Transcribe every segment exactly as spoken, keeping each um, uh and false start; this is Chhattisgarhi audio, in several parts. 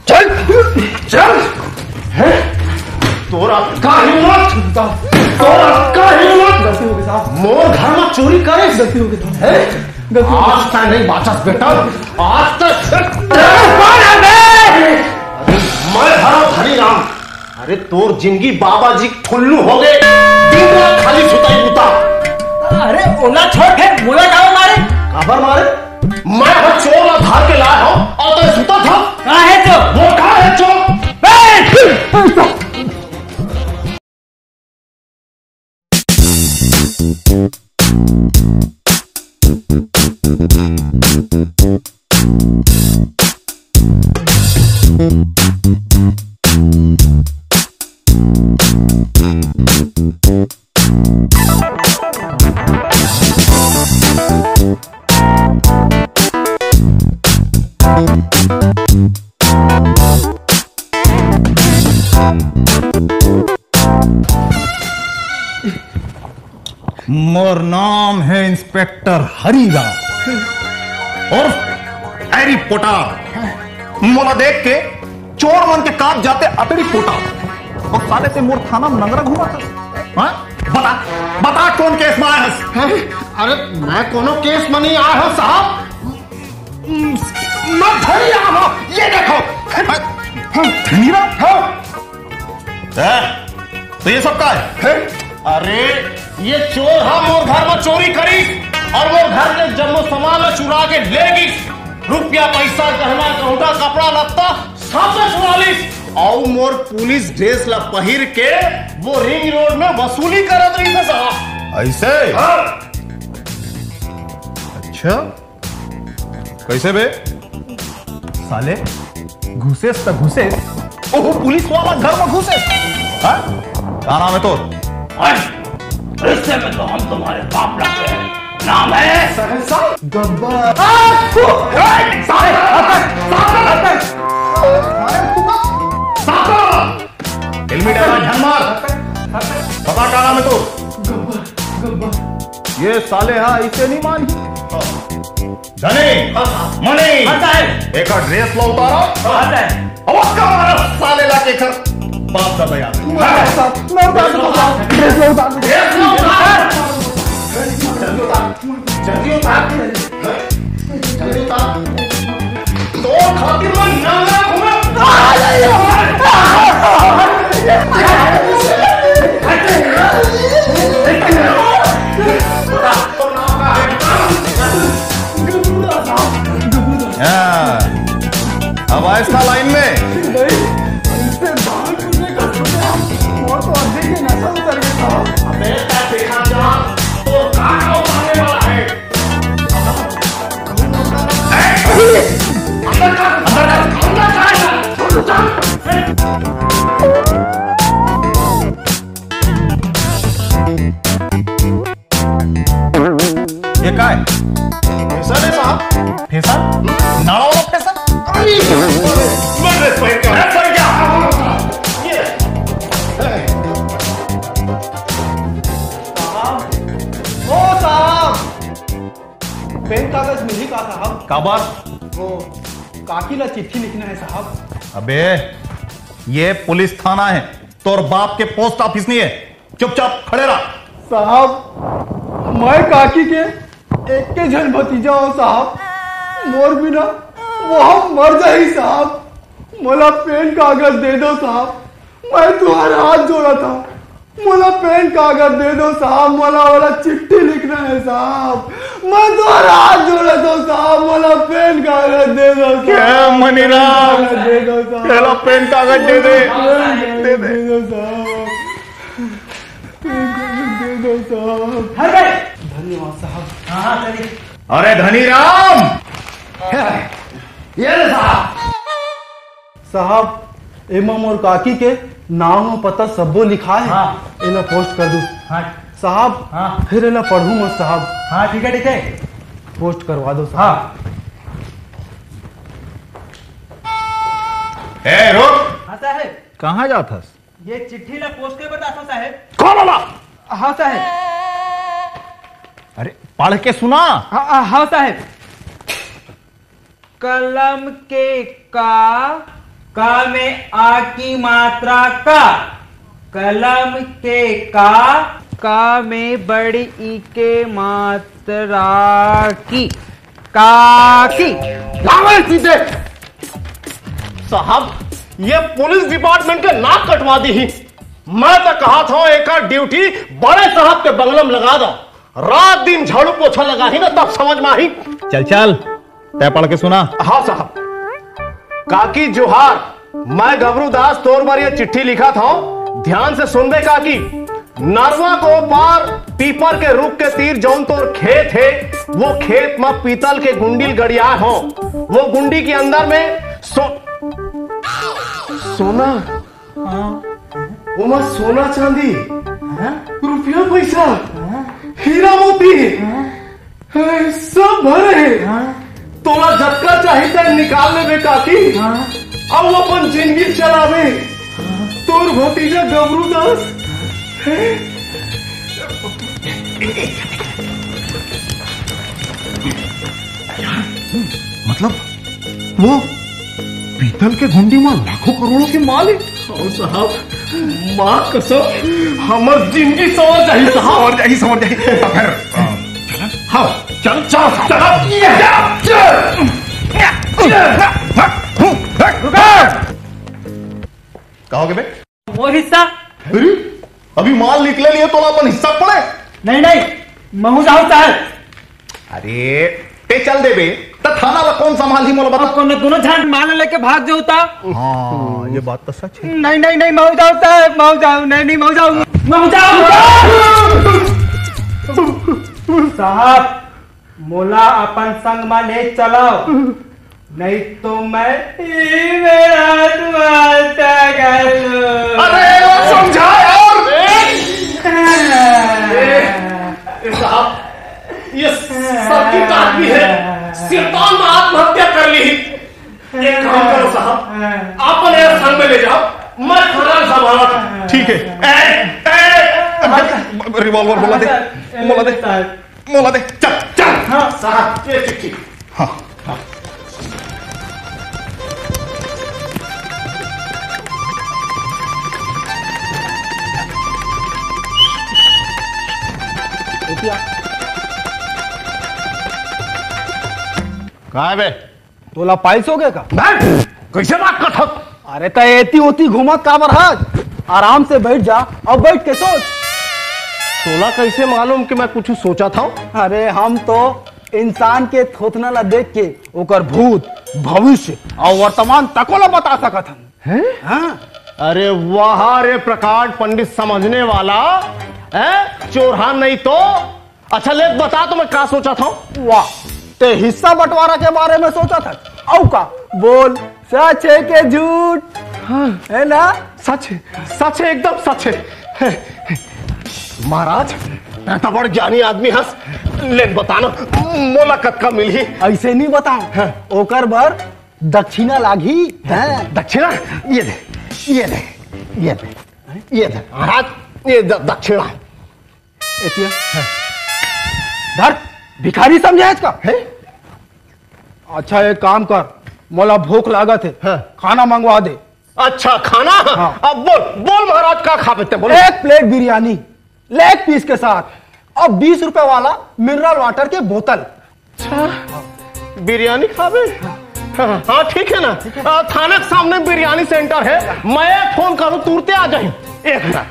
चल, चल। हैं? तोर अतका हिम्मत, तोर अतका हिम्मत। गलती हो गई साहब। मोर घर में चोरी करे? गलती हो गई साहब। हैं? गलती हो गई। आज तक नहीं बाचस बेटा, आज तक। मैं हरा हरी राम। अरे तोर जिंदगी बाबा जी ठुल्लू हो गए, दिन रात खाली सुताई बुता। अरे ओला छोड़, फेर मोला काबर मारे? काबर मारे? मैं हर चोर ला धार के लाए हूँ और तय सुता था। कहाँ है चोर? वो कहाँ है चोर? ए! मोर नाम है इंस्पेक्टर हरीराम उर्फ हैरी पोटार। मोला देख के चोर मन के कांप जाते अतड़ी पोटा। और साले से मोर थाना में नंगरा घूमा था। हाँ? बता, बता कौन केस में आया है? हैं? अरे मैं कोनो केस में नहीं आया हूँ साहब। मैं धनी राम हूँ, ये देखो। धनी राम? हाँ। हैं? तो ये सब का है? हैं? अरे ये चोर हा मोर घर में चोरी करिस और मोर घर के जम्मो सामान ला चुरा के ले गिस। रुपया, पैसा, गहना, गहुटा, कपड़ा लत्ता सब ला चुरा लिस। और मोर पुलिस ड्रेस ला पहिर के वो रिंग रोड में वसूली करत रहिस हे साहब। ऐसे? हाँ। अच्छा, कैसे बे? साले, घुसेस त घुसेस, ओहो पुलिस वाला घर में घुसेस। हाँ? का नाम है तोर? अरे, रिश्ते में तो हम तुम्हारे बाप लगते हैं। नाम है सहसा गब्बर। आ, फु, ए, साले, अतक, साले, अतक। अरे, तू का? साले। हेलमेट वाला झन मार। पता का नाम है तो? गब्बर, गब्बर। ये साले हा इसे नहीं मान। धनी, हाँ, हाँ। मनी, हाँ, साहब। एक ड्रेस ला उतारा। हाँ, साहब। अब उसका मारा साले ला के घर। बाप दादा याद है। मैं उतार दूँ, साहब। मैं उतार दूँ, साहब। ड्रेस ला उतार। ड्रेस ला उतार। जल्दी उतार। जल्दी उतार। जल्दी उतार। तो खातिर मैं नंगा घूमे। हाँ, अब आए इसका लाइन में। नहीं, इससे बाहर कूदने का सोचा, वो तो अभी के नशा उतर गया था। अबे, क्या देखा जा, तो कहाँ का उतारने वाला है? अंदर कर, अंदर कर, अंदर कर। ये का है? फैशन है साहब। फैशन? नाड़ा वाला फैशन? अरे, मैं ड्रेस पहन के आया, पहन के आया। ये। साहब, ओ साहब, पेन कागज मिली का साहब? काबर? वो काकी ला चिट्ठी लिखना है साहब। अबे, ये पुलिस थाना है, तोर बाप के पोस्ट ऑफिस नहीं है। चुपचाप खड़े रह। साहब, मैं काकी के एक के झन भतीजा हो साहब, मोर बिना वो हम मर जाही साहब, मोला पेन कागज दे दो साहब, मैं तुम्हारे हाथ जोड़ा था, मोला पेन कागज दे दो साहब, मोला वाला चिट्ठी लिखना है साहब, मैं तुम्हारे हाथ जोड़ा था साहब, मोला पेन कागज दे दो साहब, क्या मनीराम? पेन कागज दे दो साहब, तेला पेन कागज दे दे। पेन कागज दे दे। दे दो साहब। दे दो साहब। हर भाई। धन्यवाद साहब। हाँ, हाँ, चलिए। अरे धनीराम, ये ले साहब। साहब, एमा मोर काकी के नाम अउ पता सब्बो लिखा है। हाँ। एला पोस्ट कर दू। हाँ। साहब, हाँ। फिर एला पढ़ू मत साहब। हाँ, ठीक है, ठीक है। पोस्ट करवा दो साहब। हाँ। ए, रुक। हाँ साहब। कहाँ जात हस? ये चिट्ठी ला पोस्ट करे बर जाथों साहेब। कौन वाला? हाँ साहेब। अरे पढ़ के सुना। हाँ, हाँ, हाँ साहेब। कलम के का, का में आ की मात्रा का, कलम के का, का में बड़ ई के मात्रा की, का की। लावे सीधे। साहब, ये पुलिस डिपार्टमेंट के नाक कटवा दी ही। मैं तो कहा था, एकर ड्यूटी बड़े साहब के बंगला में लगा दो। रात दिन झाड़ू पोछा लगा ही ना, तब समझ में आही। चल चल, तै पढ़ के सुना। हाँ साहब। काकी जोहार, मैं गबरू दास तोर बर ये चिट्ठी लिखा था, ध्यान से सुनबे काकी। नरवा को पार पीपर के रुख के तीर जौन तोर खेत हे, वो खेत म पीतल के गुंडी ल गड़िया हो। वो गुंडी के अंदर में सो-, सोना, हाँ। ओमा सोना चांदी, हाँ। रुपया पैसा, हाँ। हीरा मोती, हाँ। हे, सब भरे हे। हाँ। तोला जतका चाही त निकाल लेबे काकी। हाँ। अब अपन जिंदगी चलावे। हाँ। तोर भतीजा गबरू दास। मतलब, वो पीतल के गुंडी में लाखों करोड़ों के माल हे। और साहब, माँ कसम, हमर जिंदगी संवर जाही साहब। संवर जाही, संवर जाही। तो फिर, अ, चला? हाँ, चल, चल, चल, चल, चल। कहोगे बे? वो हिस्सा। अरे, अभी माल निकले लिए तो अपन हिस्सा पड़े। नहीं, नहीं, महू जाओ चाहे। अरे, ते चल देबे, त थाना ला कौन संभालही, मोला बता। अब कोनो दोनों झांट माल लेके भाग जाऊ ता। हाँ, ये बात तो सच है। नहीं, नहीं, नहीं, महू जाओ ता, महू जाओ, नहीं, नहीं, महू जाओ, महू जाओ। साहब, मोला अपन संग मा ले चलाओ, नहीं तो मैं ही मेरा आत्मा हत्या कर लूं। अरे, वो समझा यार। ए, ए साहब, ये सर्किट आदमी है, शैतान ने आत्महत्या कर ली। एक काम करो साहब, आप मेरे संग में ले जाओ, मैं थाना संभाला। ठीक है। ए, ए, रिवॉल्वर मोला दे, मोला दे, मोला दे। चल, चल। हाँ। साहब, ये चिट्ठी। हाँ। का है बे? तोला पाइल्स हो गया का? नहीं, कैसे बात करत हस? अरे त एती ओती घूमत काबर हस? आराम से बैठ जा और बैठ के सोच। तोला कैसे मालूम कि मैं कुछ सोचत हंव? अरे हम तो इंसान के थोथना ला देख के ओकर भूत, भविष्य और वर्तमान तको ला बता सकत हन। हैं? हाँ। अरे वाह रे प्रकांड पंडित समझने वाला, हैं? चोरहा नहीं तो। अच्छा ले बता तो मैं का सोचत हंव। वाह, ते हिस्सा बंटवारा के बारे में सोचत हस? अउ का? बोल, सच है के झूठ? हाँ। है ना? सच है, सच है, एकदम सच है। महाराज, तै तो बड़ ज्ञानी आदमी हस, ले बता ना, मोला कतका मिलही? ऐसे नहीं बताओ। हाँ। ओकर बर दक्षिणा लागही। हैं? दक्षिणा? ये दे, ये दे, ये दे, ये दे महाराज, ये द-, दक्षिणा। एतिया। धर, भिखारी समझे आज का? हैं? अच्छा, एक काम कर, मोला भूख लागत हे, हाँ। खाना मंगवा दे। अच्छा, खाना? हाँ। अब बोल, बोल महाराज, का खाबे ते, बोल। एक प्लेट बिरयानी, लेग पीस के साथ, और बीस रुपए वाला मिनरल वाटर के बोतल। अच्छा, बिरयानी खाबे? हाँ, हाँ, ठीक है ना? आ, थाना के सामने बिरयानी सेंटर है, मैं फोन करूँ, तुरते आ जाही। एक मिनट।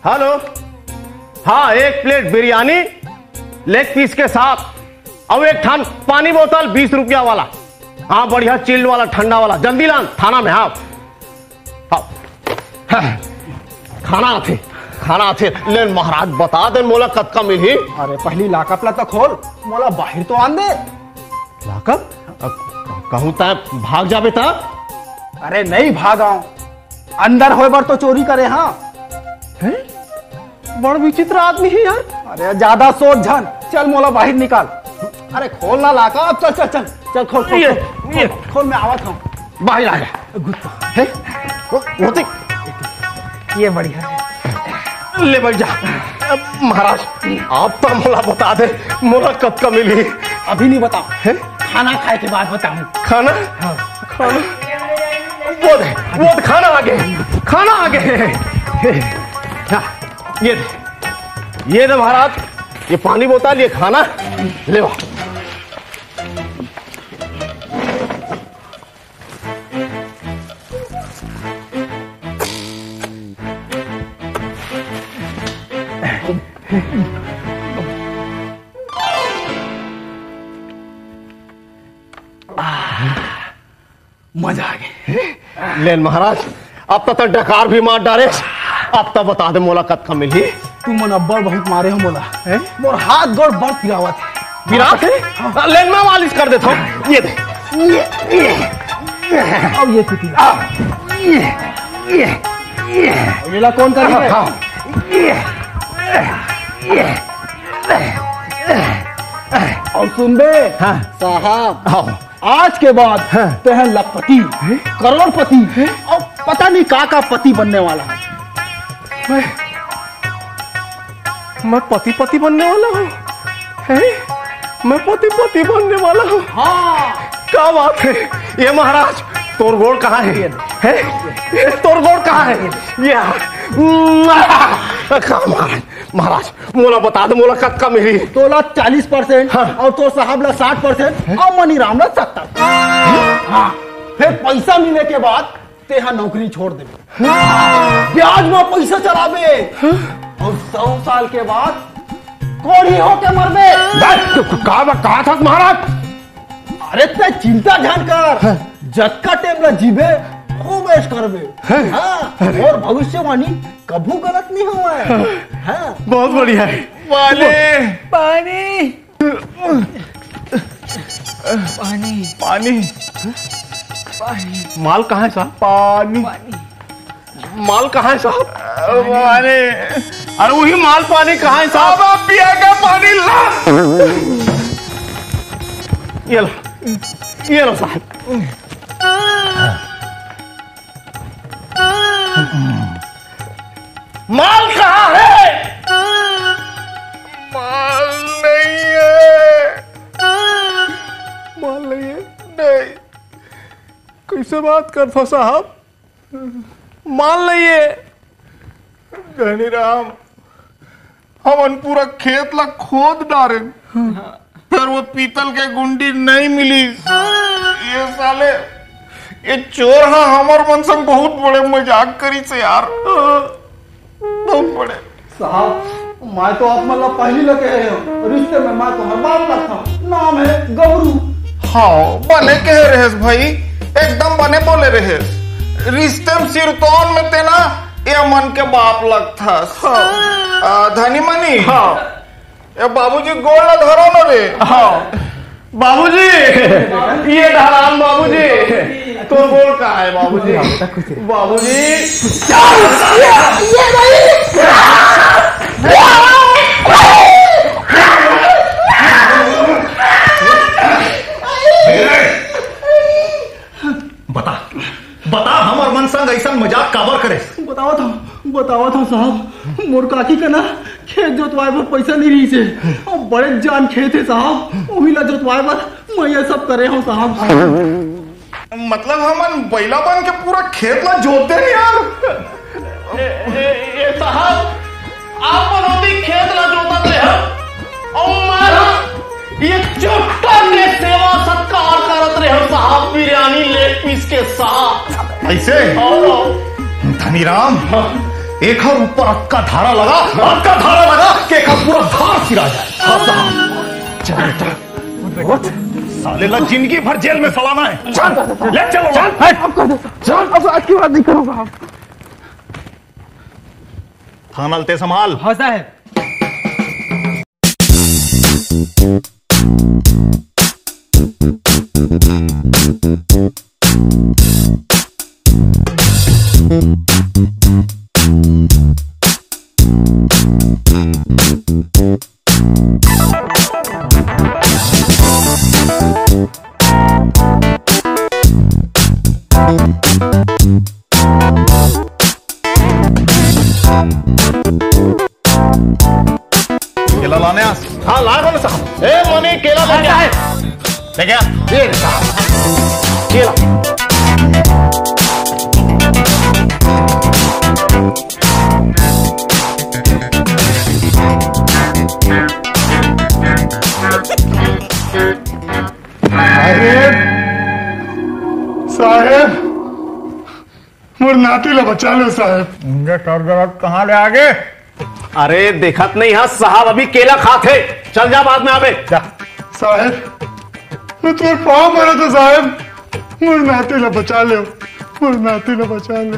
हेलो, हाँ, एक प्लेट बिरयानी लेग पीस के साथ, अउ एक ठन पानी बोतल बीस रुपया वाला। हाँ, बढ़िया चिल्ड वाला, ठंडा वाला, जल्दी लान, थाना में। हाँ, हाँ, हाँ, खाना आथे, खाना आथे। ले महाराज, बता दे मोला कतका मिलही। अरे पहली लॉकअप ला तो खोल, मोला बाहर तो आन दे। लॉकअप? अब कहूँ तै भाग जाबे त? अरे नहीं भागव, अंदर होय बर तो चोरी करे हाँ। हैं? बड़ विचित्र आदमी है यार। अरे ज्यादा सोच झन, चल मोला बाहर निकाल। अरे खोल ना लॉकअप, चल चल चल चल, खोल खोल, ये, खोल, ये। खोल, खोल, मैं आवत हूँ। बाहर आ जा। गुस्सा। हैं? वो, वो देख। ये बढ़िया है। ले बैठ जा। महाराज, आप तो मोला बता दे, मोला कतका मिलही? अभी नहीं बताओ, हैं? खाना खाए के बाद बताऊं। खाना? हाँ। खाना? वो दे, वो दे, खाना आ गे, खाना आ गे। हाँ, ये दे, ये दे महाराज, ये पानी बोतल, ये खाना, ले वा। मजा आ गे। ले महाराज, अब तो तैं डकार भी मार डारेस। अब तो बता दे मोला कतका मिलही? तुमन अब्बड़ बहुत मारे हो मोला। हैं? मोर हाथ गोड़ बड़ पिरावत हे। पिरात हे? हाँ। ले मैं मालिश कर देथंव। ये दे। ये, ये। अब ये पीती। आ, ये, ये, ये। अब एला कौन करही? हाँ, हाँ। ये, ये। अउ सुन बे, हाँ। साहब, हाँ। आज के बाद हाँ। तेहा लखपति, हैं? करोड़पति हैं? अउ पता नहीं का का पति बनने वाला हे। मैं, मैं पति पति बनने वाला हूँ, हैं? मैं पति पति बनने वाला हूँ। हाँ। का बात हे? ये महाराज, तोर गोड़ कहाँ हे? हैं? ये तोर गोड़ कहाँ हे? ये, कहाँ महाराज? महाराज, मोला बता दे, मोला कतका मिलही? तोला चालीस परसेंट हाँ। अउ तोर साहब ला साठ परसेंट अउ मनीराम ला सत्तर। हाँ, फिर पैसा मिले के बाद तेहा नौकरी छोड़ देबे। ब्याज म पैसा चलाबे अउ सौ साल के बाद कोढ़ी होके मरबे। बस, तू का बा-, कहा था महाराज? अरे तैं चिंता झन कर, हाँ। जतका टाइम ला जीबे, खूब ऐश करबे। हाँ। हाँ, अरे। अउ भविष्यवाणी कभू गलत नहीं होवय। हाँ। हाँ। बहुत बढ़िया हे। पानी। पानी। पानी। पानी। पानी। माल कहाँ हे साहब? पानी। पानी। माल कहाँ हे साहब? अरे, अरे वही माल पानी कहाँ हे साहब? अब आप पिया का पानी ला। ये लो, ये लो साहब। माल कहाँ हे? माल नहीं हे। माल नहीं हे? नहीं। कैसे बात करथो साहब? माल नहीं हे। धनीराम, हमन पूरा खेत ला खोद डारेन, फेर वो पीतल के गुंडी नहीं मिलिस। ये साले, ये चोर हा हमर मन संग बहुत बड़े मजाक करिस यार। बहुत बड़े। साहब, मैं तो आप मन ला पहिली ले कहे हंव, रिश्ते में मैं तुम्हार बाप लगथंव, नाम हे गबरू। हाँ, बने कहे रहेस भाई, एकदम बने बोले रहेस। रिश्ते में सिरतोन में तें ना, ये मन के बाप लगथस। हाँ। आ, धनी मनी। हाँ। ए बाबूजी, गोड़ ला धरो न रे। हाँ। बाबूजी, ये धराम बाबूजी, तोर गोड़ कहाँ हे बाबूजी? बाबूजी। बता, बता, हमर मन संग अइसन मजाक काबर करेस? बतावत हंव, बतावत हंव साहब, मोर काकी के ना खेत जोतवाए बर पइसा नइ रिहिस हे। अउ बड़े जान खेत हे साहब, उही ला जोतवाए बर मैं ये सब करे हंव साहब। मतलब हमन बइला बन के पूरा खेत ला जोतते नहीं यार। ए, ए, ए साहब, आप मन ओती खेत ला जोतत रहे हो, अउ मैं ह ये चुट्टा के सेवा सत्कार करत रहे हो साहब, बिरयानी लेग पीस के साथ। ऐसे? हाँ। धनीराम, हाँ। एकर ऊपर अतका धारा लगा, हाँ। अतका धारा लगा कि एकर पूरा धार सिरा जाए। हाँ साहब। चल बेटा, उठ। साले ला जिंदगी भर जेल में सड़ाना हे। चल, ले चलो। चल, अब कर दो। चल, अब आज के बाद नहीं करूंगा। थाना ल तें संभाल। हाँ साहब। हाँ, ला बोले साहब। ए, मनी, केला लेके आ। लेके आ। ये ले साहब। केला। साहेब, साहेब, मोर नाती ला बचा लो साहेब। इनके सर दर्द कहाँ ले आगे? अरे, देखत नहीं हा साहब, अभी केला खात हे। चल जा, बाद में आबे। जा। साहेब, मैं तोर पाँव पड़त हों साहेब, मोर नाती ला बचा ले, मोर नाती ला बचा ले।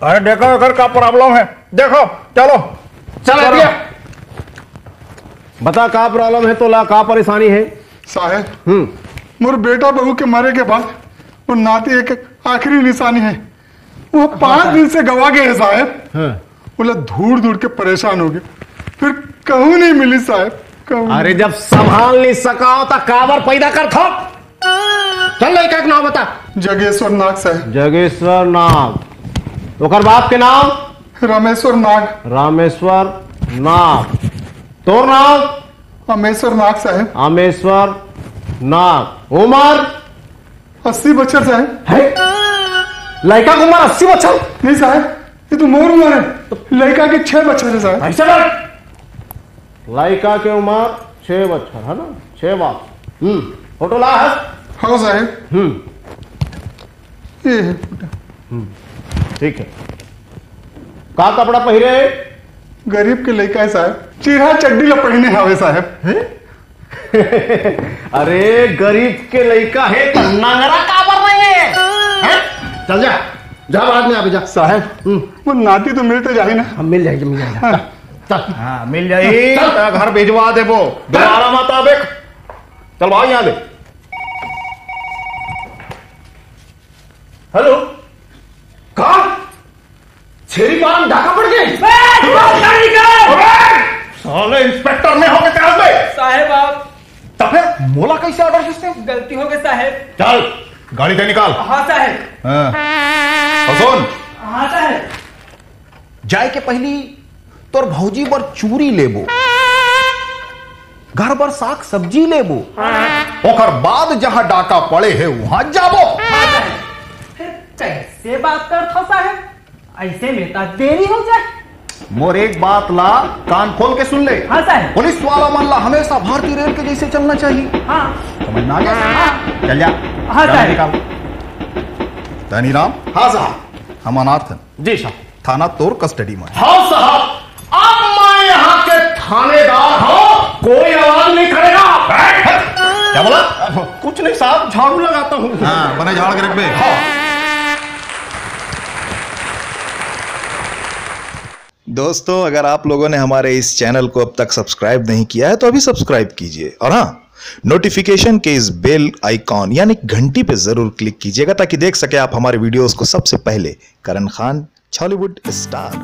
अरे देखो, एकर का प्रॉब्लम है, देखो, चलो। चल, चलो। भैया। बता, का प्रॉब्लम है तोला, का परेशानी है? साहेब, हम्म। मोर बेटा बहू के मरे के बाद मोर नाती एक आखिरी निशानी है। वो पाँच दिन से गवा गए हैं साहेब। हाँ। ओला ढूंढ ढूंढ के परेशान हो गए, फिर कहूँ नहीं मिली साहेब, कहूँ। अरे, जब संभाल नहीं सका हो, तो काबर पैदा करथो? चल, लड़का के नाम बता। जगेश्वर नाग साहेब। जगेश्वर नाग। ओकर बाप के नाम? रामेश्वर नाग। रामेश्वर नाग। तोर नाम? अमेश्वर नाग साहेब। अमेश्वर नाग। उमर? अस्सी बछर साहेब। है? लड़का के उमर अस्सी बछर? नहीं साहेब, ये तो मोर उमर है। लड़का के छह बछर है साहेब। ऐसा कर। लड़का के उमर छह बछर है ना, छह बार। हम्म। फोटो ला है? हाँ साहेब। हम्म। ये है फोटो। हम्म। ठीक है। का कपड़ा पहिरे? गरीब के लड़का है साहेब, चिरहा चड्डी ला पहिने हवे साहेब। हैं? अरे, गरीब के लइका हे त नंगरा काबर रहे? हैं? चल जा, जा बाद में आबे जा। साहेब, हम्म। वो नाती तो मिल तो जाही ना? हाँ, मिल जाही, मिल जाही। हाँ। चल। हाँ, मिल जाही, चल। त घर भिजवा देबो। दोबारा मत आबे। चल भाग यहाँ ले। हेलो, का? छेरी पालन डाका पड़ गए? बे, तू बाहर निकल। अबे, साले इंस्पेक्टर में होके क्या बे? साहेब आप। तो फिर मोला कैसे ऑर्डर सिस्टम? गलती हो गई साहेब। चल, गाड़ी दे निकाल। हाँ साहेब। हाँ। और सुन। हाँ साहेब। जाए के पहली तोर भौजी बर चूरी लेबो, घर बर साग सब्जी लेबो, ओकर बाद जहाँ डाका पड़े हे वहाँ जाबो। हाँ साहेब। फिर कैसे बात करथो साहेब? ऐसे में तो देरी हो जाए। मोर एक बात ला कान खोल के सुन ले। हाँ साहेब। पुलिस वाला मन ला हमेशा भारतीय रेल के जैसे चलना चाहिए। हाँ। समझ में आ गया? हाँ। चल जा। हाँ गाड़ी साहेब। निकाल। धनीराम। हाँ साहब। हम अनाथ हैं। जी साहब। थाना तोर कस्टडी में। हाँ साहब, अब मैं यहाँ के थानेदार हूँ, कोई आवाज नहीं करेगा। बैठ। क्या बोला? कुछ नहीं साहब, झाड़ू लगाता हूँ। हाँ, बने झाड़ के रख बे। हाँ। दोस्तों, अगर आप लोगों ने हमारे इस चैनल को अब तक सब्सक्राइब नहीं किया है तो अभी सब्सक्राइब कीजिए, और हाँ, नोटिफिकेशन के इस बेल आइकॉन यानी घंटी पे जरूर क्लिक कीजिएगा, ताकि देख सके आप हमारे वीडियोज़ को सबसे पहले। करण खान, छॉलीवुड स्टार।